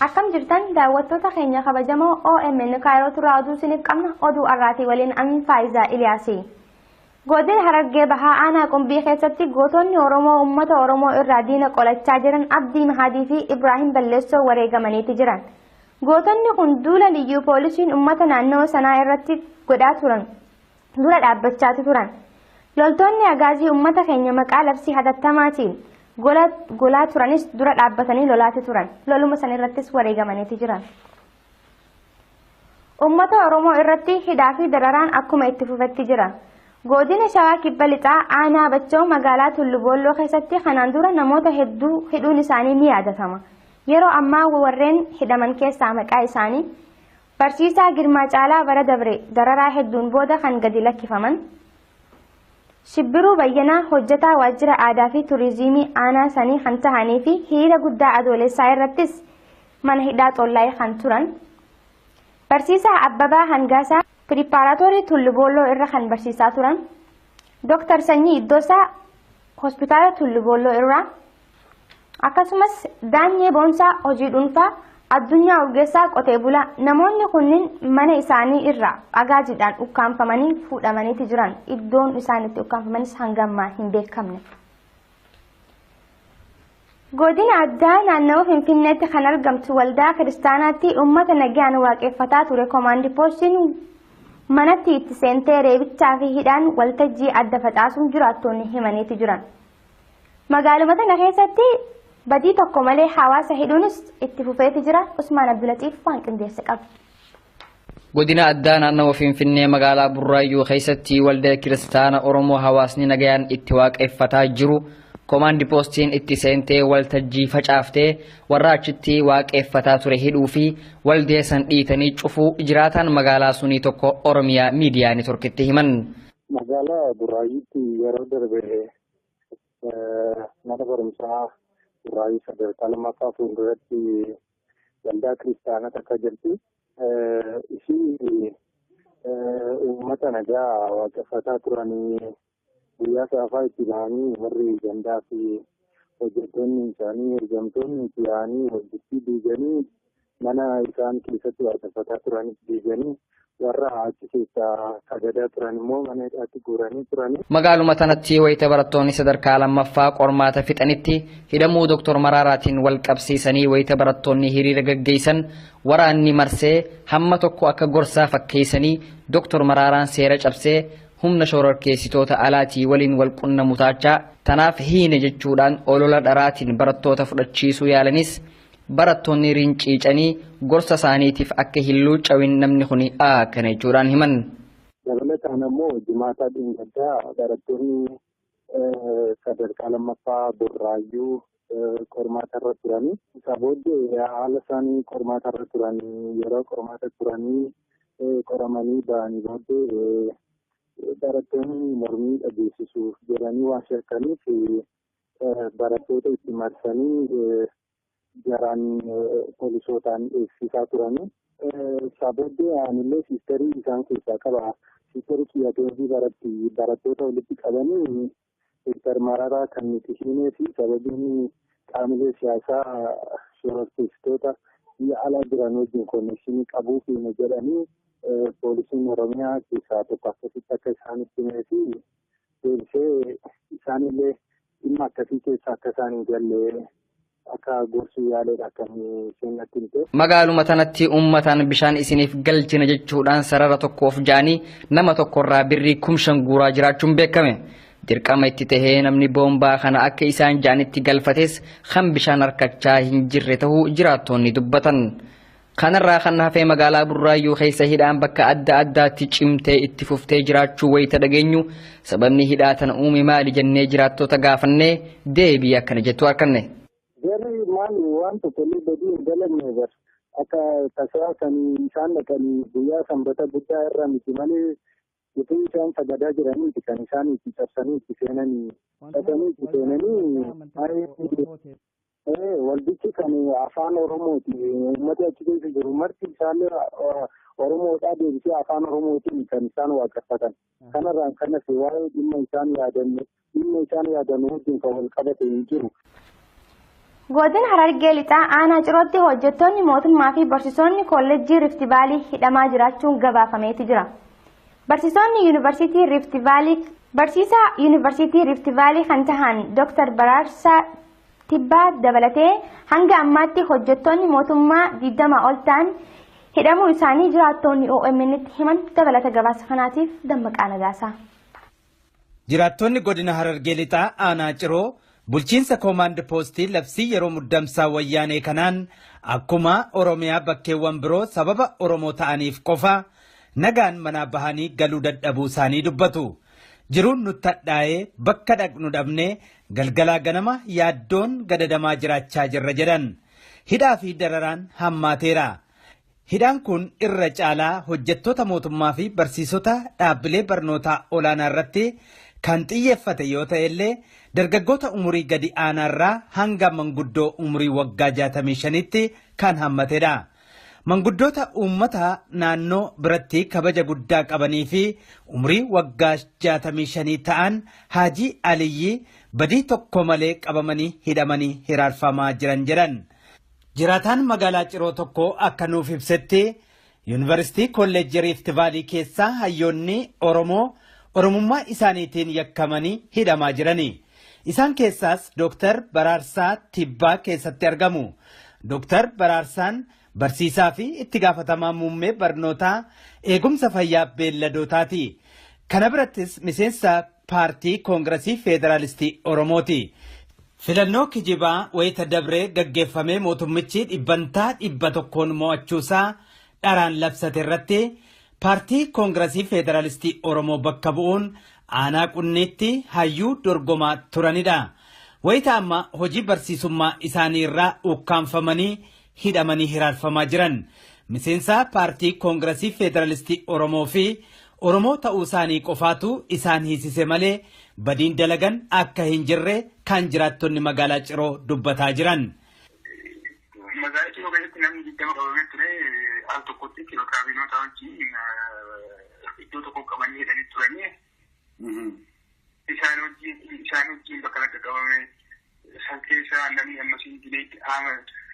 Akkam jirtan daawwattoota keenya kabajamoo OMN Kaayiroo turaa oduu isiniif qabna oduu har'aatii waliin ani Faayisaa Iliyaasi. Godina Harargee Bahaa Aanaa Qumbii keessatti gootonni Oromoo uummata Oromoo irraa diina qolachaa jiran Abdii Mahadii fi Ibraahim Balleessoo wareegamaniiti jiran. Gootonni kun duula liyyuu poolisiin uummata naannoo sanaa irratti godhaa turan dura dhaabbachaati turan. Loltoonni agaazii uummata keenya maqaa labsii hatattamaatiin golaa turanis dura dhaabbatanii lolaati turan. Loluma san irrattis wareegamaniiti jiran. Uummata Oromoo irratti hidhaa fi dararaan akkuma itti fufetti jira. Godina Shawaa Kibba Lixaa Aanaa Bachoo magaalaa Tulluboolloo keessatti kanaan dura namoota hedduu hidhuun isaanii ni yaadatama. Yeroo ammaa warreen hidhaman keessaa maqaa isaanii Barsiisaa Girmaa Caalaa bara dabre dararaa hedduun booda kan gadi lakkifaman. Shibbiruu Bayyanaa hojjetaa waajjira aadaa fi turizimii aanaa sanii kan tahanii fi hiriira guddaa adoolessaa irrattis mana hidhaa xollaa'ee kan turan. Barsiisaa Abbabaa Hangaasaa piripaaraatoorii Tulluboolloo irra kan barsiisaa turan. Dooktar Sanyii Iddoosaa hospitaala Tulluboolloo irraa akkasumas Daanyee Boonsaa hojii dhuunfaa Addunyaa Urgeessaa qotee bulaa namoonni kunniin mana isaanii irraa agaajiidhaan ukkaanfamanii fuudhamaniiti jiran. Iddoon isaan itti ukkaanfamanis hanga ammaa hin beekamne. Godina addaa naannawaa Finfinneetti kan argamtu waldaa kiristaanaatti uummata nagaan waaqeffataa ture koomaandi poostiin manatti itti seentee reebichaa fi hidhaan waltajjii adda facaasuun jiraattoonni himaniiti jiran. Magaaluma tana keessatti badii tokko malee hawaasa hidhuunis itti fufeeti jira. Usmaan Abdulatiif waan qindeesse qaba. Godina addaa naannawaa Finfinnee magaalaa Burraayyuu keessatti waldaa kiristaana Oromoo hawaasni nagayaan itti waaqeffataa jiru koomaandi poostiin itti seentee waltajjii facaaftee warra achitti waaqeffataa ture hidhuu fi waldee san dhiitanii cufuu jiraataan magaalaa sunii tokko Oromiyaa miidiyaa neetworkitti himan. Magaalaa Burraayyuutti yeroo darbe mana barumsaa Burraayyuu sadarkaa lammaffaa fuulduratti waldaa kiristaanaa takka jirti. Ishii uummata nagaa waaqeffataa turanii guyyaa saafaa itti bahanii warri gandaa fi hojjettoonni isaanii ergamtoonni itti bahanii walitti diiganii mana isaan keessatti waaqeffataa turanis diiganii warra achi keessaa sagadaa turan immoo mana hidhaatti guuranii turanii. Magaaluma tanatti wayita barattoonni sadarkaa lammaffaa qormaata fixanitti hidhamuu Dooktor Maraaraatiin wal qabsiisanii wayita barattoonni hiriira gaggeessan waraanni marsee hamma tokko akka gorsaa fakkeessanii Dooktor Maraaraan seera cabsee humna shororkeessitoota alaatii waliin wal qunnamu taachaa tanaaf hiine jechuudhaan olola dharaatiin barattoota fudhachiisuu yaalanis barattoonni rinciicanii gorsa isaaniitiif akka hin luuccawin namni kun akkana jechuudhaan himan. Dabalataan ammoo jimaataa dheengaddaa barattoonni sadarkaa lammaffaa Burraayyuu qormaata irra turanii isa booddee haala isaanii qormaata irra turanii yeroo qormaata turanii qoramanii ba'anii booddee barattoonni mormii dhageessisuuf jedhanii waan shakkaniif barattoota itti marsanii jaraan poolisootaan eegsisaa turanii. Isaa booddee anillee siisterii isaan keessaa qaba. Siisterii kiyyateetii baratti barattoota walitti qabanii Dooktar Mararaa kan nuti himee fi sababiin qaamolee siyaasaa shororkeessitoota biyya alaa jiran wajjin konnekshinii qabuu fi jedhanii poolisiin Oromiyaa keessaa tokko akkasitti akka isaanitti himee fi deebisee isaanillee dhimma akkasii keessa akka isaan hin galle akka gorsuu yaaleedha akka seenatti himte. Magaaluma tanatti uummataan bishaan isiniif galchina jechuudhaan sarara tokkoof ja'anii nama tokkorraa birrii 5,000 guuraa jiraachuun beekame. Dirqama itti tahee namni boombaa kana akka isaan ja'anitti galfates kan bishaan harkachaa hin jirre ta'uu jiraattonni dubbatan. Kanarraa kan hafee magaalaa Burraayyuu keessa hidhaan bakka adda addaatti cimtee itti fuftee jiraachuu wayita dhageenyu sababni hidhaa tana uume maali jennee jiraattota gaafannee deebii akkana jettu arganne. Jarri maali waan tokkollee badii hin dalagne bar. Akka tasaa kan isaan dhaqanii guyyaa sanbata guddaa irra miti malee utuu isaan sagadaa jiraniiti kan isaan itti cabsanii itti seenanii dhaqanii itti seenanii. Waldichi kan afaan Oromooti. Uummati achi keessa jiru marti isaallee Oromoodhaa deebisee afaan Oromootiin kan isaan waaqeffatan. Kanarraan kanas waa'ee dhimma isaan yaadanne dhimma isaan yaadan wajjin kan wal qabate hin jiru. Godina Harargee Lixaa aanaa Cirootti hojjettoonni mootummaa fi barsiisonni kolleejjii Rift Vaalii hidhamaa jiraachuun gabaafameeti jira. Barsiisonni Yuunivarsiitii Rift Vaalii barsiisaa Yuunivarsiitii Rift Vaalii kan tahan Dr. Baraarsaa Tibbaa dabalatee hanga ammaatti hojjettoonni mootummaa 20 ol ta'an hidhamuu isaanii jiraattonni OMN tti himan. Dabalata gabaasa kanaatiif Dammaqaa Nagaasaa. Jiraattonni godina Harargee Lixaa aanaa Ciroo bulchiinsa koomaand poostii labsii yeroo muddamsaa wayyaanee kanaan akkuma Oromiyaa bakkeewwan biroo sababa Oromoo ta'aniif qofa nagaan manaa bahanii galuu dadhabuu isaanii dubbatu. Jiruun nutti hadhaa'ee bakka dhaqnu dhabnee galgalaa ganama yaaddoon gadadamaa jiraachaa jirra jedhan. Hidhaa fi dararaan hammaateera. Hidhaan kun irra caalaa hojjettoota mootummaa fi barsiisota dhaabbilee barnootaa olaanaa irratti kan xiyyeeffate yoo ta'e illee dargaggoota umurii gadi aanaarraa hanga manguddoo umurii waggaa 65tti kan hammatedha. Manguddoota uummata naannoo biratti kabaja guddaa qabanii fi umurii waggaa 65 ta'an Haajii Aliyyi badii tokko malee qabamanii hidhamanii hiraarfamaa jiran jedhan. Jiraataan magaalaa Ciroo tokko akka nuuf ibsetti Yuunivarsiitii Kolleejjii Rift Vaalii keessaa hayyoonni Oromoo Oromummaa isaaniitiin yakkamanii hidhamaa jirani. Isaan keessaas Dooktar Baraarsaa Tibbaa keessatti argamu. Dooktar Baraarsaan barsiisaa fi itti gaafatamaa muummee barnootaa eegumsa fayyaa beelladootaati. Kana birattis miseensa paartii Koongiresii Federaalistii Oromooti. Filannoo kijibaa wayita dabree gaggeeffamee mootummichi 100% mo'achuusaa dharaan labsate irratti paartii Koongiresii Federaalistii Oromoo bakka bu'uun aanaa qunniitti hayyuu dorgomaa turanidha. Wayita amma hojii barsiisummaa isaanii irraa ukkaanfamanii hidhamanii hiraarfamaa jiran. Miseensa paartii Koongiresii Federaalistii Oromoo fi Oromoo ta'uu isaanii qofaatu isaan hiisise malee badiin dalagan akka hin jirre kan jiraattonni magaalaa Ciroo dubbataa jiran. Magaalaa Ciroo keessatti namni 20 qabamee ture al tokkotti kaabinoota wajjin iddoo tokko qabanii hidhanii turanii isaan wajjin bakka lakka qabame isaan keessaa namni ammasii Jileetti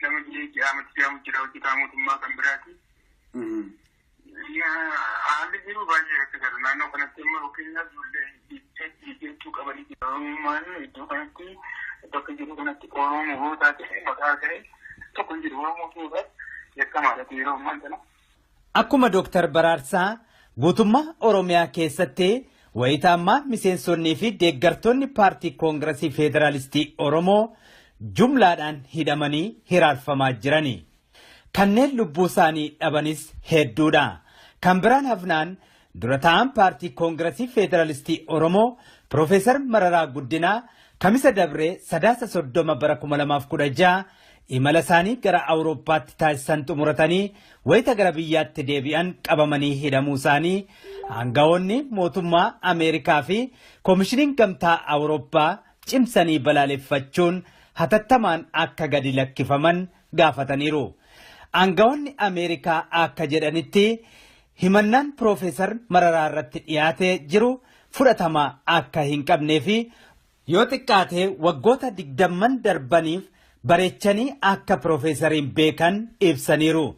nama Jileetti Ahmad jedhamu jira hojjetaa mootummaa kan biraati. Haalli jiru baay'ee rakkisaadha. Naannoo kanatti immoo fakkeenyaaf ijoollee qabanii jiru. Oromummaan iddoo kanatti bakka jiru kanatti Oromoo yoo taate maqaa ta'e tokko hin jiru. Oromoo ta'uudhaaf yakkamaadha yeroo ammaa kana. Akkuma Dooktar Baraarsaa guutummaa Oromiyaa keessatti wayita ammaa miseensonnii fi deeggartoonni paartii Koongiresii Federaalistii Oromoo jumlaadhaan hidhamanii hiraarfamaa jirani. Kanneen lubbuu isaanii dhabanis hedduudha. Kan biraan hafnaan dura ta'an paartii Koongiresii Federaalistii Oromoo Piroofeesar Mararaa Guddinaa Kamisa dabree Sadaasa 30 bara 2016 imala isaanii gara Awurooppaatti taasisan xumuratanii wayita gara biyyaatti deebi'an qabamanii hidhamuu isaanii aangawoonni mootummaa Ameerikaa fi Koomishiniin Gamtaa Awurooppaa cimsanii balaaleffachuun hatattamaan akka gadi lakkifaman gaafataniiru. Aangawoonni Ameerikaa akka jedhanitti himannaan Piroofeesar Mararaa irratti dhiyaatee jiru fudhatama akka hin qabnee fi yoo xiqqaate waggoota 20 darbaniif bareechanii akka Piroofeesariin beekan ibsaniiru.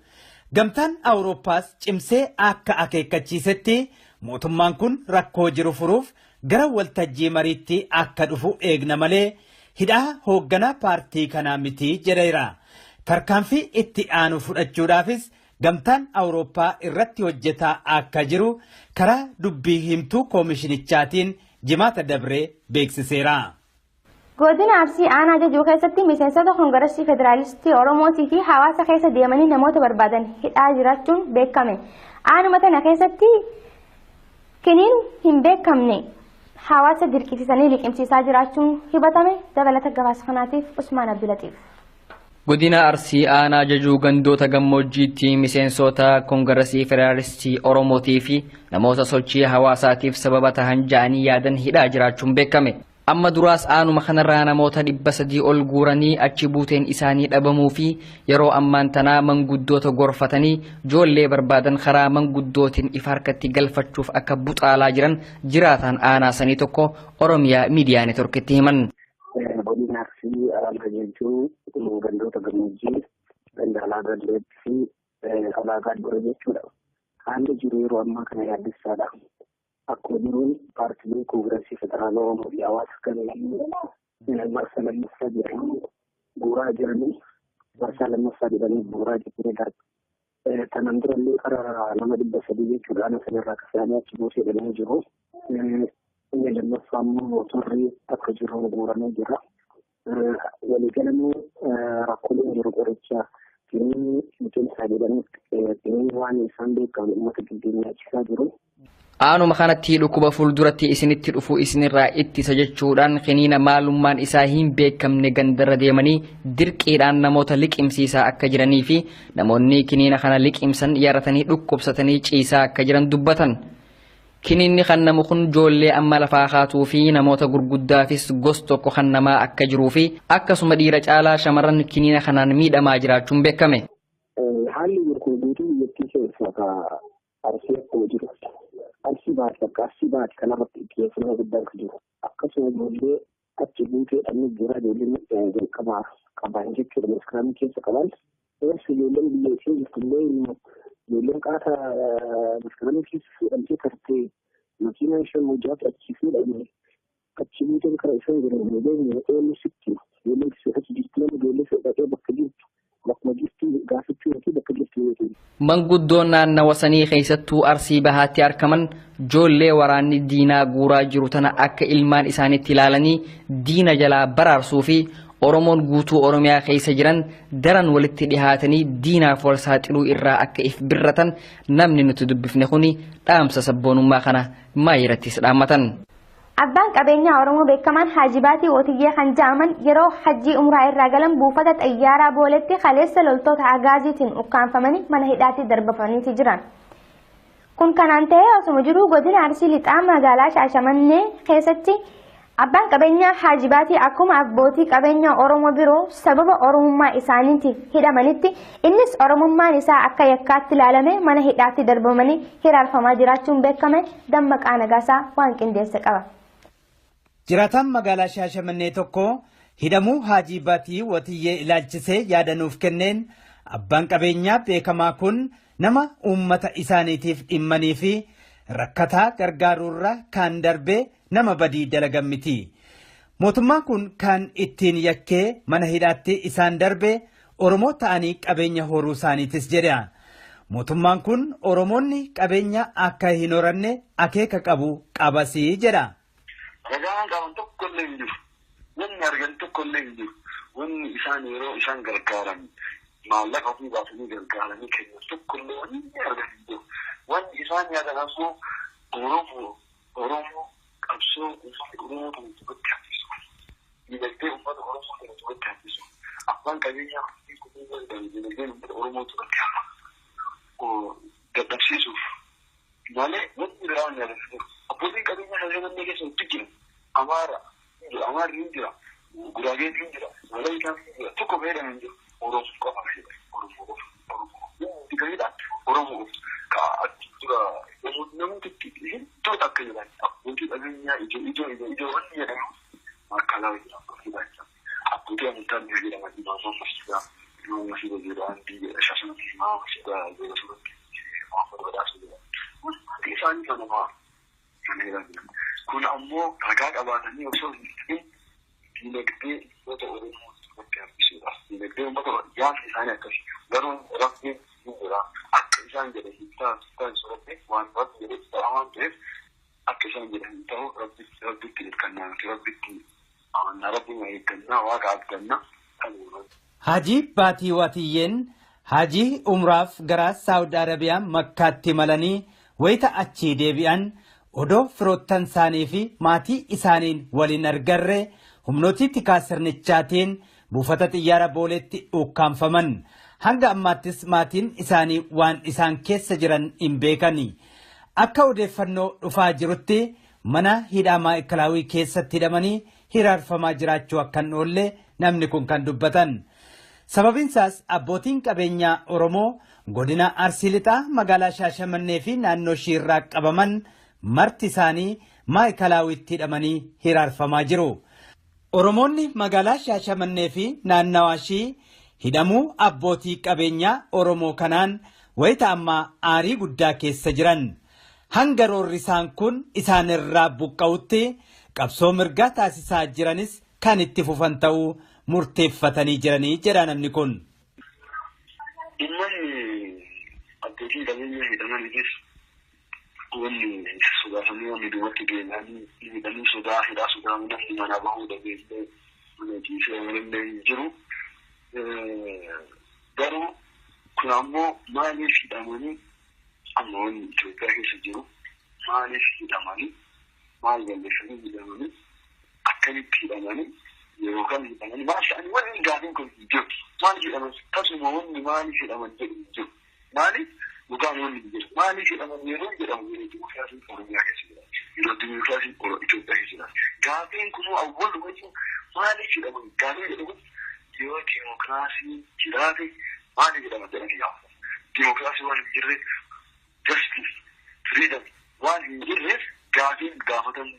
Gamtaan Awurooppaas cimsee akka akeekkachiisetti mootummaan kun rakkoo jiru furuuf gara waltajjii mariitti akka dhufu eegna malee hidhaa hoogganaa paartii kanaa miti jedheera. Tarkaanfii itti aanu fudhachuudhaafis gamtaan Awurooppaa irratti hojjetaa akka jiru karaa dubbii himtuu koomishinichaatiin jimaata dabree beeksiseera. Godina Arsii aanaa Jajuu keessatti miseensota Koongiresii Federaalistii Oromootii fi hawaasa keessa deemanii namoota barbaadan hidhaa jiraachuun beekame. Aanuma tana keessatti kiniin hin beekamne hawaasa dirqisiisanii liqimsiisaa jiraachuun hubatame. Dabalata gabaasa kanaatiif Usmaan Abdulatiif. Godina Arsii aanaa Jajuu gandoota gammoojjiitti miseensota Koongiresii Federaalistii Oromootii fi namoota sochii hawaasaatiif sababa tahan ja'anii yaadan hidhaa jiraachuun beekame. Amma duraas aanuma kanarraa namoota 300 ol guuranii achi buuteen isaanii dhabamuu fi yeroo ammaan tanaa manguddoota gorfatanii joollee barbaadan karaa manguddootiin ifa harkatti galfachuuf akka buxaalaa jiran jiraataan aanaa sanii tokko Oromiyaa Miidiyaa Neetworkitti himan. Godina Arsii aanaa Jajuu gandoota gammoojjii ganda Alaagaa Direetti fi Alaagaa Dure jechuudha. Haalli jiru yeroo ammaa kana yaaddessaadha. Akkuma jiruun paartiilee Koongiresii Federaalaa Oromoo fi hawaasa kanneen marsaa lammaffaa jedhanii guuraa jiranii marsaa lammaffaa jedhanii guuraa jiranii darba. Kanaan durallee karaa nama 300 jechuudha. Ana sanarraa kaasanii achi buusee jedhanii jiru. Inni lammaffaa immoo motorri akka jiru guuramee jira. Waliigalamuu rakkooleen jiru qoricha liqimsaa jedhanii waan isaan beekamu uummata gidduu nyaachisaa jiru. Aanuma kanatti dhukkuba fuulduratti isinitti dhufu isinirraa ittisa jechuudhaan kiniina maalummaan isaa hin beekamne gandarra deemanii dirqiidhaan namoota liqimsiisaa akka jiranii fi namoonni kiniina kana liqimsan yaratanii dhukkubsatanii ciisaa akka jiran dubbatan. Kiniinni kan namu kun ijoollee amma lafaa kaatuu fi namoota gurguddaafis gos tokko kan namaa akka jiruu fi akkasuma dhiira caalaa shamarran kiniina kanaan miidhamaa jiraachuun beekame. Haalli jiru kun guutuu biyyattii keessaa Arsii akkuma jiru. Arsii baate bakka Arsii baate kanarratti xiyyeeffannoo guddaan kan jiru. Akkasuma ijoollee achi buutee dhabni jira ijoolleen jalqabaa qaban jechuudha maskaraamii keessa qaban. Eessi ijoolleen biyya ishee jirtullee ijoolleen qaata maskaraamii keessa fuudhamtee tartee makiinaa ishee mojaatu achi fuudhame achi buuteen karaa isaan jiran ijoolleen eenyu sitti ijoolleen achi jirtu nama ijoollee fedhatee bakka jirtu bakkuma jirtu gaafachuu yookiin bakka jirtu yookiin. Manguddoon naannawa sanii keessattuu Arsii Bahaatti argaman ijoollee waraanni diinaa guuraa jiru tana akka ilmaan isaaniitti ilaalanii diina jalaa baraarsuu fi Oromoon guutuu Oromiyaa keessa jiran daran walitti dhihaatanii diinaaf wal saaxiluu irraa akka if birratan namni nuti dubbifne kuni dhaamsa sabboonummaa kana maayirattis dhaammatan. Abbaan qabeenyaa Oromoo beekamaan Haaji Baatii Wootiyyee kan jedhaman yeroo hajjii umraa irraa galan buufata xayyaaraa Booletti kaleessa loltoota Agaaziitiin ukkaanfamanii mana hidhaatti darbafamanii jiran. Kun kanaan ta'ee osuma jiruu godina Arsii Lixaa magaalaa Shaashamannee keessatti abbaan qabeenyaa Haaji Baatii akkuma abbootii qabeenyaa Oromoo biroo sababa Oromummaa isaaniitiif hidhamanitti innis Oromummaan isaa akka yakkaatti ilaalame mana hidhaatti darbamanii hiraarfamaa jiraachuun beekame Dammaqaa Nagaasaa waan qindeesse qaba. Jiraataan magaalaa Shaashamannee tokko hidhamuu Haaji Baatii Wootiyyee ilaalchisee yaada nuuf kenneen abbaan qabeenyaa beekamaa kun nama uummata isaaniitiif dhimmanii fi rakkataa gargaaruurra kan darbe nama badii dalagan miti. Mootummaan kun kan ittiin yakkee mana hidhaatti isaan darbe Oromoo ta'anii qabeenya horuu isaaniitis jedha. Mootummaan kun Oromoonni qabeenya akka hin horanne akeeka qabu qabasii jedha. Ragaan qaban tokko illee hin jiru. Wanni argan tokko illee hin jiru. Wanni isaan yeroo isaan gargaaran maallaqa ofii baasanii gargaaranii kennan tokko illee wanni argan hin jiru. Wanni isaan yaadan ammoo Oromoo qabsoo uummata Oromoo kana duubatti hambisu. Dinagdee uummata Oromoo kana duubatti hambisu. Abbaan qabeenyaa dinagdeen uummata Oromoo duubatti hafa. Dadhabsiisuuf malee wanni biraa wanni yaadan hin jiru. Abbootiin qabeenyaa Shaashamannee keessa hedduu jiru. Amaara Amaarri hin jira, Guraageen hin jira, Walaayitaan hin jira, tokko fayyadame hin jiru. Oromoo qofa fayyadame, Oromoo qofa, Oromoo qofa. Hundi fayyadame, Oromoo qofa. Ka achi dura namni hedduu akka jiran abbootii qabeenyaa ijoo ijoo ijoo ijoo wanni jedhamu maakkalaa jedhamu jira. Abbootii amantaa ni jedhama imaama masjidaa, imaama masjida jedha, andii jedha, Shaashamannee imaama masjidaa jedha suuratti Muhammad Badhaasuu jedha. Wanti isaanii kanamaa kana jedhamu. Kun ammoo ragaa qabaatanii osoo hin ta'in dinagdee uummata Oromoo duubatti hambisuudhaaf. Dinagdee uummata yaadni isaanii akkasi. Garuu rabbiin hin jira. Akka isaan jedhan hin taasisu rabbi waan rabbi jedhe ta'a waan ta'eef akka isaan jedhan hin ta'u rabbitti hirkannaa nuti rabbitti amannaa rabbi eeggannaa waaqa abdannaa. Haaji Baatii Wootiyyeen Hajii umraaf gara Saawud Arabiyaa Makkaatti imalanii wayita achii deebi'an odoo firoottan isaanii fi maatii isaaniin waliin argarre humnootii tikaa sirnichaatiin buufata xiyyaara Booleetti ukkaamfaman. Hanga ammaattis maatiin isaanii waan isaan keessa jiran hin beekani. Akka odeeffannoo dhufaa jirutti mana hidhaa Maa'ikalaawii keessatti hidhamanii hiraarfamaa jiraachuu akka hin oolle namni kun kan dubbatan. Sababiin isaas abbootiin qabeenyaa Oromoo godina Arsii Lixaa magaalaa Shaashamannee fi naannoo ishiirraa qabaman marti isaanii Maa'ikalaawwitti hidhamanii hiraarfamaa jiru. Oromoonni magaalaa Shaashamannee fi naannawaa ishii hidhamuu abbootii qabeenyaa Oromoo kanaan wayita ammaa aarii guddaa keessa jiran. Hanga roorri isaan kun isaanirraa buqqa'utti qabsoo mirgaa taasisaa jiranis kan itti fufan ta'uu murteeffatanii jiranii jedha namni kun. Dhimmoonni abbootiin qabeenyaa hidhamaniifis wanni sodaatanii wanni duubatti deebi'anii hidhanii sodaa hidhaa sodaa namni manaa bahuu dhabee illee mana ciisee illee hin jiru. Garuu kun ammoo maaliif hidhamanii amma wanni Itoophiyaa keessa jiru maaliif hidhamanii maal balleessanii hidhamanii akkamitti hidhamanii yeroo kam hidhamanii maal ta'anii wanni gaafiin kun hin jiru. Maaliif hidhaman tasuma wanni maaliif hidhaman jedhu hin jiru. Maaliif dhugaan wanni hin jiru. Maaliif hidhaman yeroo jedhamu yeroo dimokiraasiin Oromiyaa keessa jira. Yeroo dimokiraasiin Itoophiyaa keessa jira. Gaafiin kunuu awwalu wajjin maaliif hidhaman gaafiin jedhu kun yoo dimokiraasiin jiraate maaliif hidhaman jedhanii gaafatu. Dimokiraasii waan hin jirreef justice freedom waan hin jirreef gaafiin gaafatamu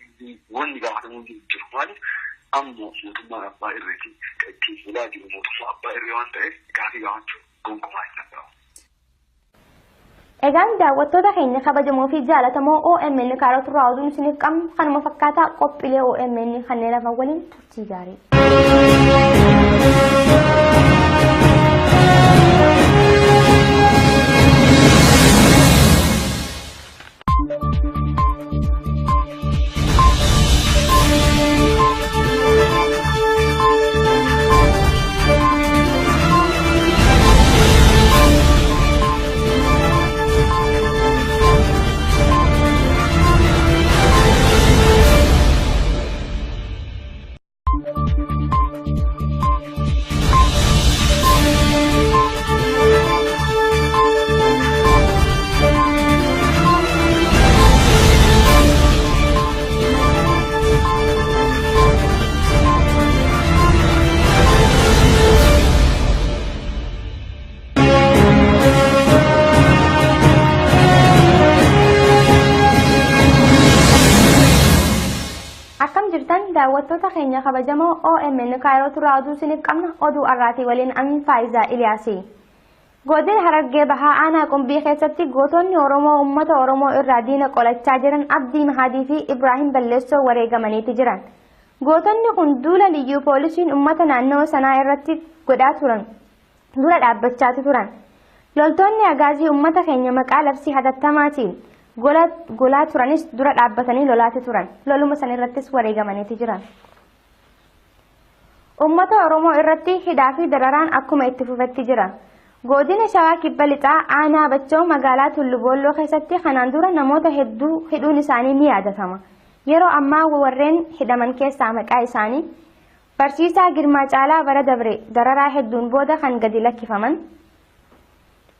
wanni gaafatamu hin jiru. Maaliif ammoo mootummaan abbaa irreetiin kan ittiin bulaa jiru mootummaa abbaa irree waan ta'eef gaafii gaafachuu gonkumaa hin danda'amu. Egaan daawwattoota keenya kabajamoo fi jaallatamoo OMN kaarota irraa oduun isiniif qabnu kanuma fakkaataa qophiilee OMN kanneen hafan waliin turtii gaarii. Akkam jirtan daawwattoota keenya kabajamoo OMN Kaayiroo irraa oduu isiniif qabna oduu har'aatii waliin Amin Faayizaa Iliyaasi. Godina Harargee Bahaa Aanaa Qumbii keessatti gootonni Oromoo uummata Oromoo irraa diina qolachaa jiran Abdii Mahadii fi Ibraahim Balleessoo wareegamaniiti jiran. Gootonni kun duula liyyuu poolisiin uummata naannoo sanaa irratti godhaa turan dura dhaabbachaati turan. Loltoonni agaazii uummata keenya maqaa labsii hatattamaatiin golaa turanis dura dhaabbatanii lolaati turan. Loluma san irrattis wareegamaniiti jiran. Uummata Oromoo irratti hidhaa fi dararaan akkuma itti fufetti jira. Godina Shawaa Kibba Lixaa Aanaa Bachoo magaalaa Tulluboolloo keessatti kanaan dura namoota hedduu hidhuun isaanii ni yaadatama. Yeroo ammaa warreen hidhaman keessaa maqaa isaanii Barsiisaa Girmaa Caalaa bara dabre dararaa hedduun booda kan gadi lakkifaman,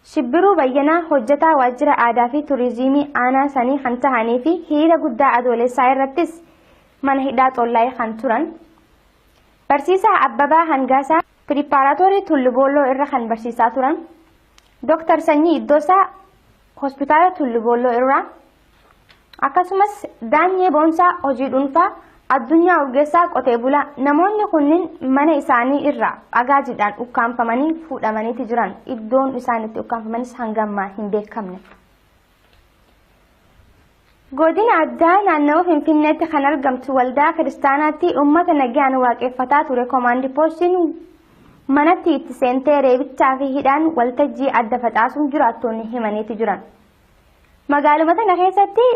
Shibbiruu Bayyanaa hojjetaa waajjira aadaa fi turizimii aanaa sanii kan tahanii fi hiriira guddaa adoolessaa irrattis mana hidhaa xollaa'ee kan turan, Barsiisaa Abbabaa Hangaasaa Piripaaraatoorii Tulluboolloo irra kan barsiisaa turan, Dooktar Sanyii Iddoosaa Hospitaala Tulluboolloo irraa, akkasumas Daanyee Boonsaa hojii dhuunfaa, Addunyaa Urgeessaa qotee bulaa. Namoonni kunniin mana isaanii irraa agaajiidhaan ukkaanfamanii fuudhamaniiti jiran. Iddoon isaan itti ukkaanfamanis hanga ammaa hin beekamne. Godina addaa naannawaa Finfinneetti kan argamtu waldaa kiristaanaatti uummata nagaan waaqeffataa ture koomaandi poostiin manatti itti seentee reebichaa fi hidhaan waltajjii adda facaasuun jiraattoonni himaniiti jiran. Magaaluma tana keessatti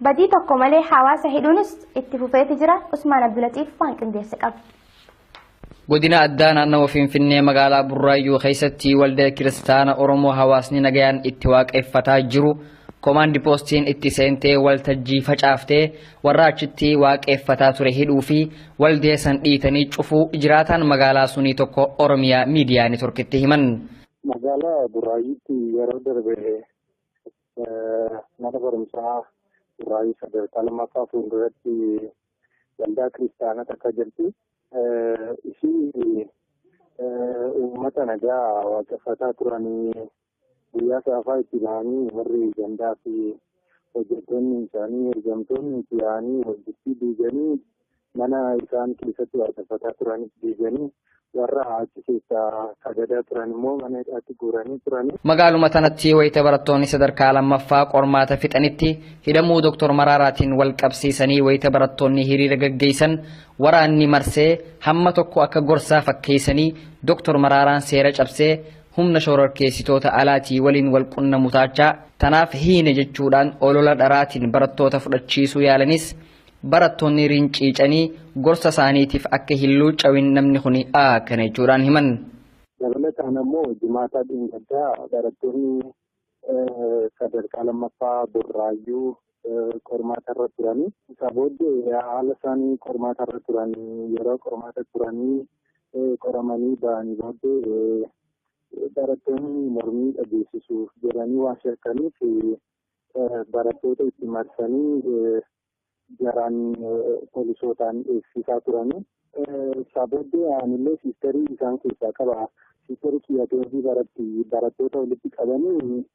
badii tokko malee hawaasa hidhuunis itti fufeeti jira. Usmaan Abdulatiif waan qindeesse qaba. Godina addaa naannawaa Finfinnee magaalaa Burraayyuu keessatti waldaa kiristaana Oromoo hawaasni nagayaan itti waaqeffataa jiru Komaandi poostiin itti seentee waltajjii facaaftee warra achitti waaqeffataa ture hidhuu fi waldee san dhiitanii cufuu jiraataan magaalaa sunii tokko Oromiyaa Miidiyaa Neetworkitti himan. Magaalaa Burraayyuutti yeroo darbe mana barumsaa Burraayyuu sadarkaa lammaffaa fuulduratti waldaa kiristaanaa takka jirti. Ishii uummata nagaa waaqeffataa turanii guyyaa saafaa itti bahanii warri gandaa fi hojjettoonni isaanii ergamtoonni itti bahanii walitti diiganii mana isaan keessatti waaqeffataa turanis diiganii warra achi keessaa sagadaa turan immoo mana hidhaatti guuranii turanii. Magaaluma tanatti wayita barattoonni sadarkaa lammaffaa qormaata fixanitti hidhamuu Dooktor Maraaraatiin wal qabsiisanii wayita barattoonni hiriira gaggeessan waraanni marsee hamma tokko akka gorsaa fakkeessanii Dooktor Maraaraan seera cabsee humna shororkeessitoota alaatii waliin wal qunnamu taachaa tanaaf hiine jechuudhaan olola dharaatiin barattoota fudhachiisuu yaalanis barattoonni rinciicanii gorsa isaaniitiif akka hin luuccawin namni kun akkana jechuudhaan himan. Dabalataan ammoo jimaataa dheengaddaa barattoonni sadarkaa lammaffaa Burraayyuu qormaata irra turanii. Isa booddee haala isaanii qormaata irra turanii yeroo qormaata turanii qoramanii ba'anii booddee barattoonni mormii dhageessisuuf jedhanii waan shakkaniif barattoota itti marsanii jaraan poolisootaan eegsisaa turanii. Isaa booddee anillee siisterii isaan keessaa qaba. Siisterii kiyya baratti barattoota walitti qabanii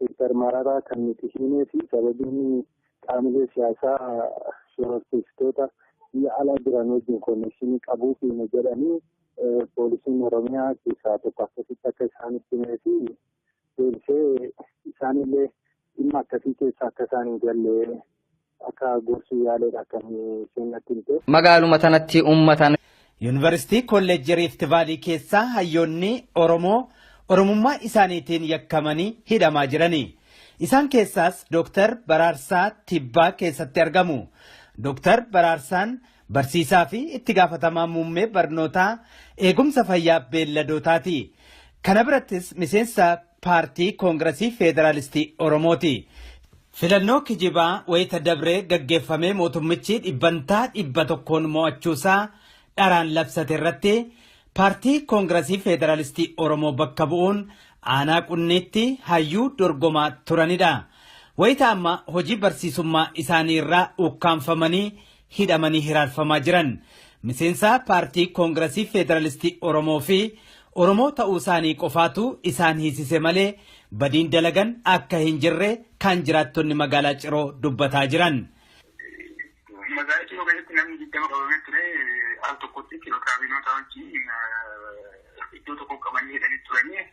Dooktar Mararaa kan nuti hiinee fi sababiin qaamolee siyaasaa shororkeessitoota biyya alaa jiran wajjin konnekshinii qabuu fiine jedhanii poolisiin Oromiyaa keessaa tokko akkasitti akka isaanitti himee fi deebisee isaanillee dhimma akkasii keessa akka isaan hin galle akka gorsuu yaaleedha akka isheen natti himte. Magaaluma tanatti uummataan Yuunivarsiitii Kolleejjii Riifti Vaalii keessaa hayyoonni Oromoo Oromummaa isaaniitiin yakkamanii hidhamaa jirani. Isaan keessaas Dooktar Baraarsaa Tibbaa keessatti argamu. Dooktar Baraarsaan barsiisaa fi itti gaafatamaa muummee barnootaa eegumsa fayyaa beelladootaati. Kana birattis miseensa paartii Koongiresii Federaalistii Oromooti. Filannoo kijibaa wayita dabree gaggeeffamee mootummichi 100% mo'achuusaa dharaan labsate irratti paartii Koongiresii Federaalistii Oromoo bakka bu'uun aanaa qunniitti hayyuu dorgomaa turanidha. Wayita amma hojii barsiisummaa isaanii irraa ukkaanfamanii hidhamanii hiraarfamaa jiran. Miseensa paartii Koongiresii Federaalistii Oromoo fi Oromoo ta'uu isaanii qofaatu isaan hiisise malee badiin dalagan akka hin jirre kan jiraattonni magaalaa Ciroo dubbataa jiran. Magaalaa Ciroo keessatti namni 20 qabamee ture al tokkotti kaabinoota wajjin iddoo tokko qabanii hidhanii turanii.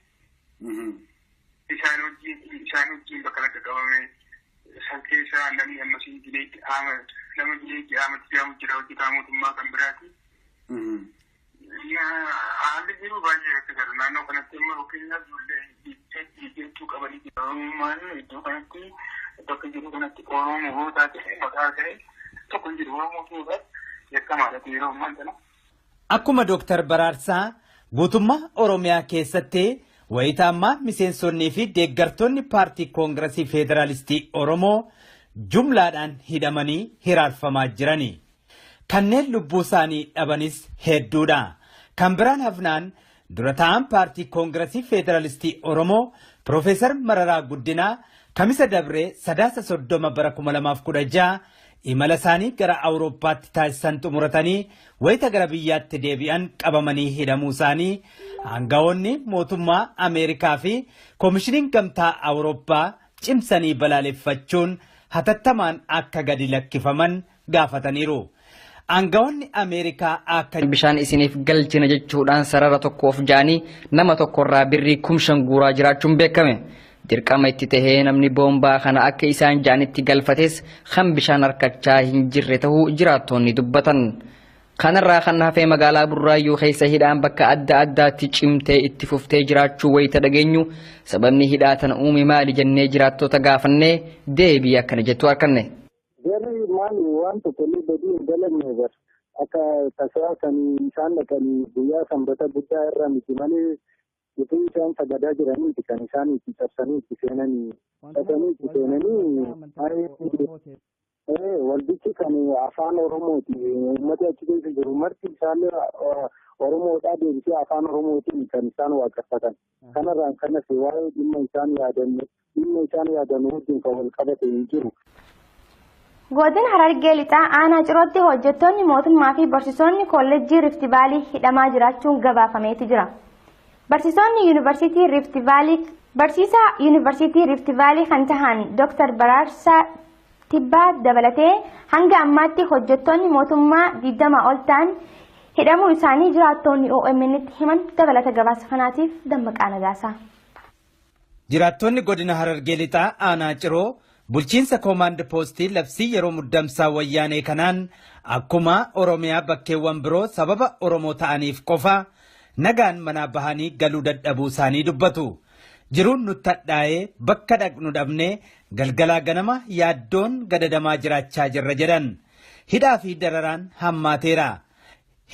Isaan wajjin bakka lakka qabame san keessaa namni ammasii Jileetti nama Jileetti Ahmad jedhamu jira hojjetaa mootummaa kan biraati. Haalli jiru baay'ee rakkisaadha. Naannoo kanatti immoo fakkeenyaaf ijoollee jirtuu qabanii jiru. Oromummaan iddoo kanatti bakka jiru kanatti Oromoo hoo taate maqaa ta'e tokko hin jiru. Oromoo ta'uudhaaf yakkamaadha yeroo ammaa kana. Akkuma Dooktar Baraarsaa guutummaa Oromiyaa keessatti wayita ammaa miseensonnii fi deeggartoonni paartii Koongiresii Federaalistii Oromoo jumlaadhaan hidhamanii hiraarfamaa jirani. Kanneen lubbuu isaanii dhabanis hedduudha. Kan biraan hafnaan dura ta'an paartii Koongiresii Federaalistii Oromoo Piroofeesar Mararaa Guddinaa Kamisa dabree Sadaasa 30 bara 2016 imala isaanii gara Awurooppaatti taasisan xumuratanii wayita gara biyyaatti deebi'an qabamanii hidhamuu isaanii aangawoonni mootummaa Ameerikaa fi Koomishiniin Gamtaa Awurooppaa cimsanii balaaleffachuun hatattamaan akka gadi lakkifaman gaafataniiru. Aangawoonni Ameerikaa akka bishaan isiniif galchina jechuudhaan sarara tokkoof ja'anii nama tokkorraa birrii 5,000 guuraa jiraachuun beekame. Dirqama itti tahee namni boombaa kana akka isaan ja'anitti galfates kan bishaan harkachaa hin jirre ta'uu jiraattonni dubbatan. Kanarraa kan hafee magaalaa Burraayyuu keessa hidhaan bakka adda addaatti cimtee itti fuftee jiraachuu wayita dhageenyu sababni hidhaa tana uume maali jennee jiraattota gaafannee deebii akkana jettu arganne. Jarri maali waan tokkollee badii hin dalagne bar akka tasaa kan isaan dhaqanii guyyaa sanbata guddaa irra miti malee Utuu isaan sagadaa jiraniiti kan isaan itti cabsanii itti seenanii cabsanii itti seenanii waldichi kan afaan Oromooti. Uummati achi keessa jiru marti isaallee Oromoodhaa deebisee afaan Oromootiin kan isaan waaqeffatan. Kanarraan kanas waa'ee dhimma isaan yaadan wajjin kan wal qabate hin jiru. Godina Harargee Lixaa aanaa Cirootti hojjettoonni mootummaa fi barsiisonni kolleejjii Rift Vaalii hidhamaa jiraachuun gabaafameeti jira. Barsiisonni Yuunivarsiitii Rift Vaalii barsiisaa Yuunivarsiitii Rift Vaalii kan tahan Dr. Baraarsaa Tibbaa dabalatee hanga ammaatti hojjettoonni mootummaa 20 ol ta'an hidhamuu isaanii jiraattonni OMN tti himan. Dabalata gabaasa kanaatiif Dammaqaa Nagaasaa. Jiraattonni godina Harargee Lixaa aanaa Ciroo bulchiinsa koomaand poostii labsii yeroo muddamsaa wayyaanee kanaan akkuma Oromiyaa bakkeewwan biroo sababa Oromoo ta'aniif qofa nagaan manaa bahanii galuu dadhabuu isaanii dubbatu. Jiruun nutti hadhaa'ee bakka dhaqnu dhabnee galgalaa ganama yaaddoon gadadamaa jiraachaa jirra jedhan. Hidhaa fi dararaan hammaateera.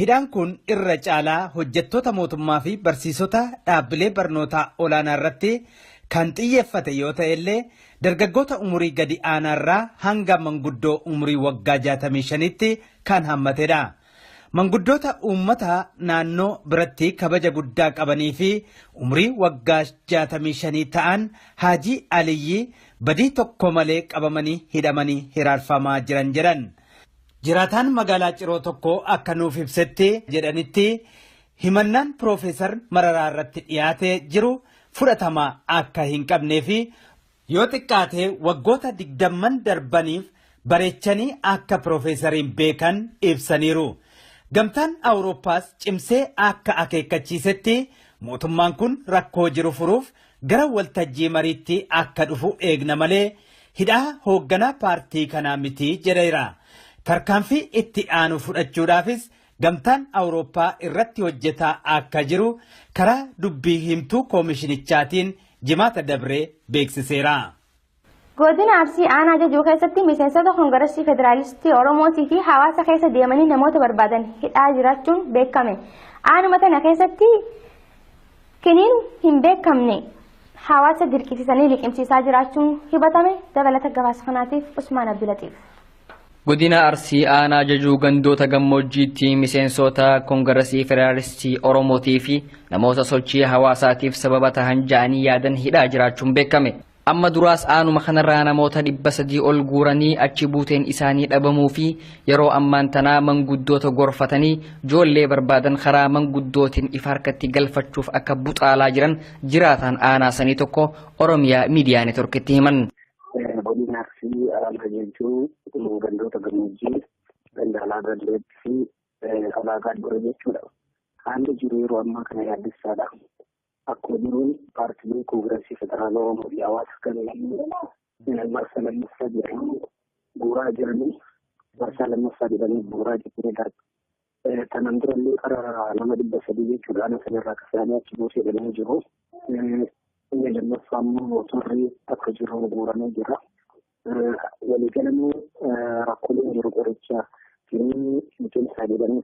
Hidhaan kun irra caalaa hojjettoota mootummaa fi barsiisota dhaabbilee barnootaa olaanaa irratti kan xiyyeeffate yoo ta'e illee dargaggoota umurii gadi aanaarraa hanga manguddoo umurii waggaa 65tti kan hammatedha. Manguddoota uummata naannoo biratti kabaja guddaa qabanii fi umurii waggaa 65 ta'an Haajii Aliyyii badii tokko malee qabamanii hidhamanii hiraarfamaa jiran jedhan. Jiraataan magaalaa Ciroo tokko akka nuuf ibsetti jedhanitti himannaan Piroofeesar Mararaa irratti dhiyaatee jiru fudhatama akka hin qabnee fi yoo xiqqaate waggoota 20 darbaniif bareechanii akka Piroofeesariin beekan ibsaniiru. Gamtaan Awurooppaas cimsee akka akeekkachiisetti mootummaan kun rakkoo jiru furuuf gara waltajjii mariitti akka dhufu eegna malee hidhaa hoogganaa paartii kanaa miti jedheera. Tarkaanfii itti aanu fudhachuudhaafis gamtaan Awurooppaa irratti hojjetaa akka jiru karaa dubbii himtuu koomishinichaatiin jimaata dabree beeksiseera. Godina Arsii aanaa Jajuu keessatti miseensota Koongireesii Federaalistii Oromootii fi hawaasa keessa deemanii namoota barbaadan hidhaa jiraachuun beekame. Aanuma tana keessatti kiniin hin beekamne hawaasa dirqisiisanii liqimsiisaa jiraachuun hubatame. Dabalata gabaasa kanaatiif Usmaan Abdulatiif. Godina Arsii aanaa Jajuu gandoota gammoojjiitti miseensota Koongireesii Federaalistii Oromootii fi namoota sochii hawaasaatiif sababa tahan ja'anii yaadan hidhaa jiraachuun beekame. Amma duraas aanuma kanarraa namoota 300 ol guuranii achi buuteen isaanii dhabamuu fi yeroo ammaan tanaa manguddoota gorfatanii ijoollee barbaadan karaa manguddootiin ifa harkatti galfachuuf akka buxaalaa jiran jiraataan aanaa sanii tokko Oromiyaa Miidiyaa Neetworkitti himan. Godina Arsii aanaa Jajuu gandoota gammoojjii ganda alaagaa Direetti fi alaagaa Dure jechuudha. Haalli jiru yeroo ammaa kana yaaddessaadha. Akkuma jiruun paartiilee Koongireesii Federaalaa Oromoo fi hawaasa kan marsa lammaffaa jedhanii guuraa jiranii marsaa lammaffaa jedhanii guuraa jiranii darba. Kanaan durallee karaa nama 300 jechuudha. Ana sanarraa kaasanii achi buusee jedhanii jiru. Inni lammaffaa immoo motorri akka jiru guuramee jira. Waliigalamuu rakkooleen jiru qoricha kiniin biqilsaa jedhanii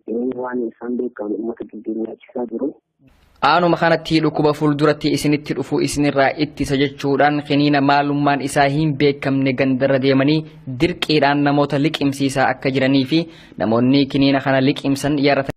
kiniin waan isaan beekamu uummata gidduu nyaachisaa jiru. Aanuma kanatti dhukkuba fuulduratti isinitti dhufu isinirraa ittisa jechuudhaan kiniina maalummaan isaa hin beekamne gandarra deemanii dirqiidhaan namoota liqimsiisaa akka jiranii fi namoonni kiniina kana liqimsan yaratan.